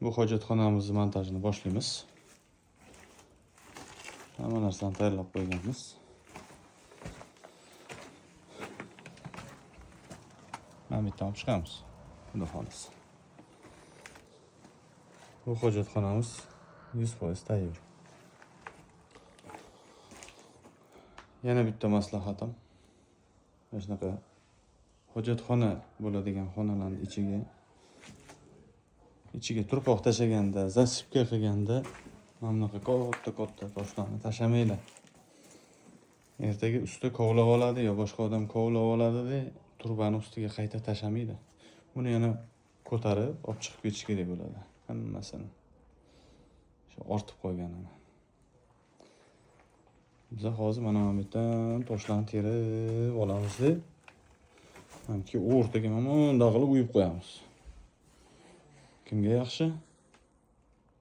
Bu hojatxonamizni montajini boshlaymiz. Hamma narsani tayyorlab qo'yganmiz. Mana bu yerdan olib chiqamiz. Xudo xohlasa. Bu hojatxonamiz 100% tayyor. Yana bitta maslahatim. Mana shunaqa hojatxona bo'ladigan xonalarning ichiga turpoq tashlaganda, zasipka qilganda mana bunaqa katta-katta toshlarni tashlamanglar. Ertaga usta kovlab oladi yo boshqa odam kovlab oladi-da, turbani ustiga qayta tashlamaydi. Uni yana ko'tarib olib chiqib ketish kerak bo'ladi hammasini. Shu ortib qolganini. Biz hozir mana bu yerdan toshlarni terib olamizda. Mana bu o'rtaga mana bunday qilib uyib qo'yamiz. Kimga yaxshi?